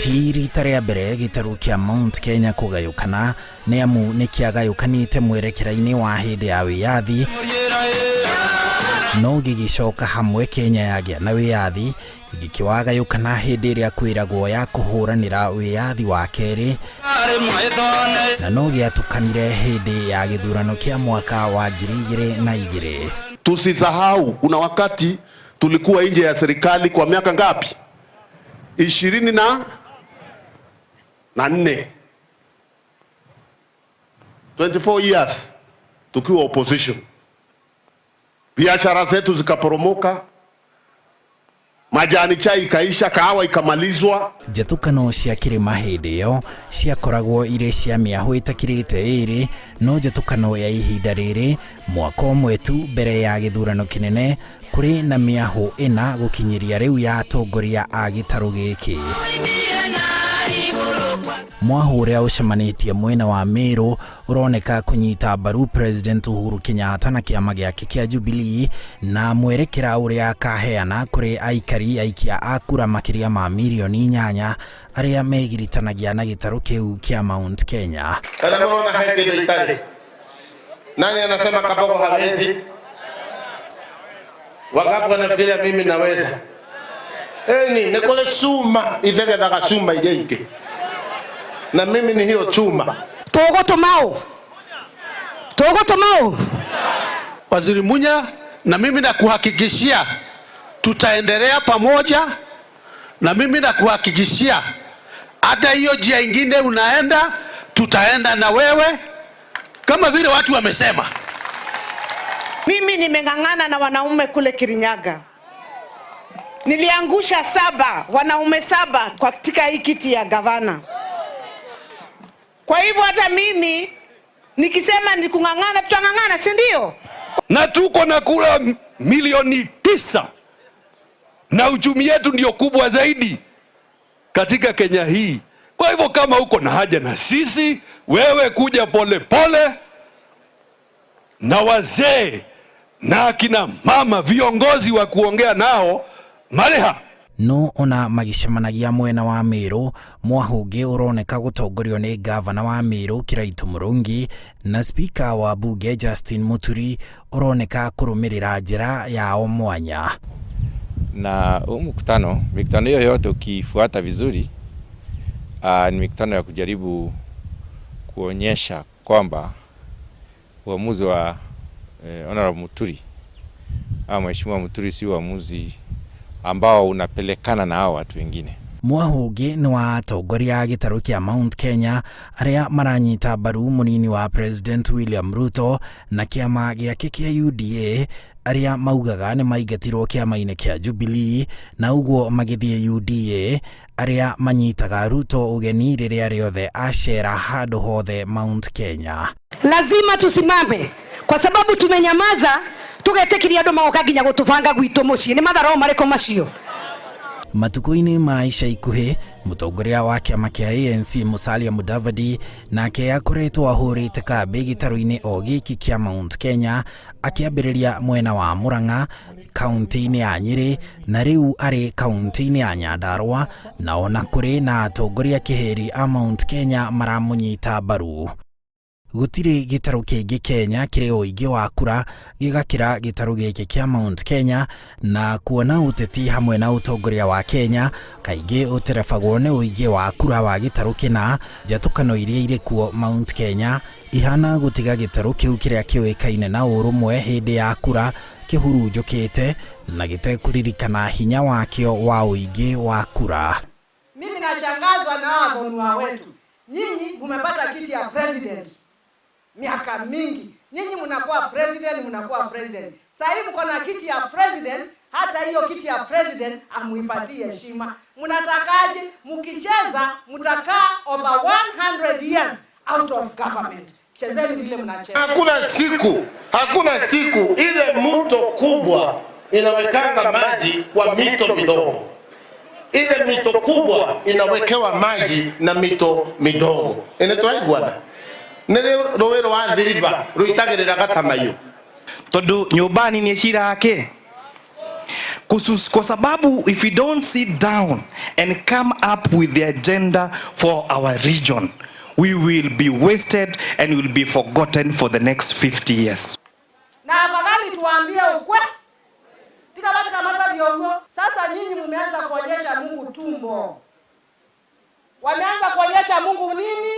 Ti rita rĩa mbere gĩtarũ kĩa Mount Kenya kũgayũkana, nĩ amu nĩ kĩagayũkanĩte mwerekera-inĩ wa hĩndĩ ya wĩyathi, no gĩgĩcoka hamwe Kenya yagĩa na wĩyathi, gĩkĩwagayũkana hĩndĩ ĩrĩa kwĩragwo ya kũhũranĩra wĩyathi wa kerĩ, na no gĩatũkanire hĩndĩ ya gĩthurano kĩa mwaka wa 2002. Tusisahau kuna wakati tulikuwa nje ya serikali kwa miaka ngapi? 24, 24 years tukiwa opposition, biashara zetu zikaporomoka, majani chai ikaisha, kahawa ikamalizwa. Njatũkano cia kĩrĩma hĩndĩ ĩyo ciakoragwo irĩ cia mĩahũ ĩtakĩrĩte ĩrĩ, no njatũkano ya ihinda rĩrĩ, mwaka ũmwe tu mbere ya gĩthurano kĩnene, kũrĩ na mĩahũ ĩna gũkinyĩria rĩu ya atongoria a gĩtarũ gĩkĩ. Mwahũ ũrĩa ũcemanĩtie mwena wa Meru ũroneka kũnyita mbaru President Uhuru Kenyatta na kĩama gĩake kĩa Jubilee, na mwerekera ũrĩa akaheana kũrĩ aikari aikia a kura makĩria ma mirioni 8 arĩa megiritanagia na gĩtarũ kĩu kĩa Mount Kenya. Kana mnaona hai kindu itari? Nani anasema Kabogo hawezi? Wangapi wanafikiria mimi naweza? Eni nĩ kũrĩ cuma ithegethaga cuma iria ingĩ, na mimi ni hiyo chuma. Tũgũtũma ũ? Tũgũtũma ũ? Waziri Munya, na mimi nakuhakikishia tutaendelea pamoja, na mimi nakuhakikishia hata hiyo njia ingine unaenda, tutaenda na wewe kama vile watu wamesema. Mimi nimeng'ang'ana na wanaume kule Kirinyaga. Niliangusha saba, wanaume saba katika hii kiti ya gavana. Kwa hivyo hata mimi nikisema ni kung'ang'ana, tutang'ang'ana, si ndio? Na tuko na kura milioni 9 na uchumi yetu ndio kubwa zaidi katika Kenya hii. Kwa hivyo kama uko na haja na sisi, wewe kuja pole pole na wazee na akina mama viongozi wa kuongea nao mareha. No ona magĩcemanagia mwena wa Meru, mwahũ ũngĩ ũroneka gũtongorio nĩ ngavana wa Meru Kiraitu Murungi na spika wa bunge Justin Muturi, ũroneka kũrũmĩrĩra njĩra yao mwanya. Na huu mkutano, mikutano hiyo yote ukifuata vizuri, ni mikutano ya kujaribu kuonyesha kwamba uamuzi wa Honorable Muturi au Mheshimiwa Muturi si uamuzi ambao unapelekana na hao watu wengine. Mwahũ ũngĩ nĩ wa atongoria a gĩtarũ kĩa Mount Kenya arĩa maranyita mbaru mũnini wa President William Ruto na kĩama gĩake kĩa UDA, arĩa maugaga nĩ maingatirwo kĩama-inĩ kĩa Jubilee na ũguo magĩthiĩ UDA, arĩa manyitaga Ruto ũgeni rĩrĩa rĩothe acera handũ hothe Mount Kenya. Lazima tusimame kwa sababu tumenyamaza tugetekiria andu magoka nginya gutubanga gwitu mucii. Ni matharau mariku macio? Matukũ-inĩ ma ica ikuhĩ, mũtongoria wa kĩama kĩa ANC Musalia Mudavadi nake akoretwo ahũrĩte kambĩ gĩtarũ-inĩ o gĩkĩ kĩa Mount Kenya, akĩambĩrĩria mwena wa Murang'a kaunti-inĩ ya Nyĩrĩ, na rĩu arĩ kaunti-inĩ ya Nyandarua, na ona kũrĩ na atongoria kĩhĩri a Mount Kenya maramũnyita mbaru. Gũtirĩ gĩtarũ kĩngĩ Kenya kĩrĩ ũingĩ wa kura gĩgakĩra gĩtarũ gĩkĩ kĩa Mount Kenya, na kuona ũteti hamwe na ũtongoria wa Kenya kaingĩ ũterebagwo nĩ ũingĩ wa kura wa gĩtarũ kĩna, njatũkano iria irĩ kuo Mount Kenya ihana gũtiga gĩtarũ kĩu kĩrĩa kĩũĩkaine na ũrũmwe hĩndĩ ya kura kĩhurunjũkĩte na gĩtekũririkana hinya wakĩo wa ũingĩ wa kura. Mimi nashangazwa na hawa wathonua wetu. Nyinyi mumepata kiti ya president miaka mingi, nyinyi mnakuwa president, mnakuwa president. Sasa hivi mko na kiti ya president, hata hiyo kiti ya president amuipatie heshima. Mnatakaje? Mkicheza mtakaa over 100 years out of government. Chezeni vile mnacheza. Hakuna siku, hakuna siku ile mto kubwa inawekanga maji kwa mito midogo. Ile mito kubwa inawekewa maji na mito midogo. Ĩnĩ nĩ rũĩ rwa Athi River rũitagĩrĩra Gatamayo. Tondu nyũmba nini ĩciraga kĩ? Kusus, kwa sababu if we don't sit down and come up with the agenda for our region, we will be wasted and will be forgotten for the next 50 years. Na afadhali tuwaambie ukweli. Tikabati viongo. Sasa nyinyi mumeanza kuonyesha Mungu tumbo. Wameanza kuonyesha Mungu nini?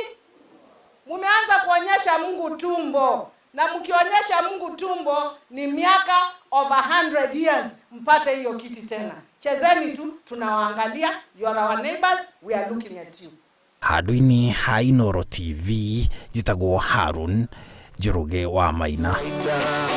Mumeanza kuonyesha Mungu tumbo, na mkionyesha Mungu tumbo ni miaka over 100 years mpate hiyo kiti tena. Chezeni tu, tunawaangalia. You are our neighbors, we are looking at you. Handũ-inĩ ha Inooro TV, njĩtagwo Harun Njoroge wa Maina.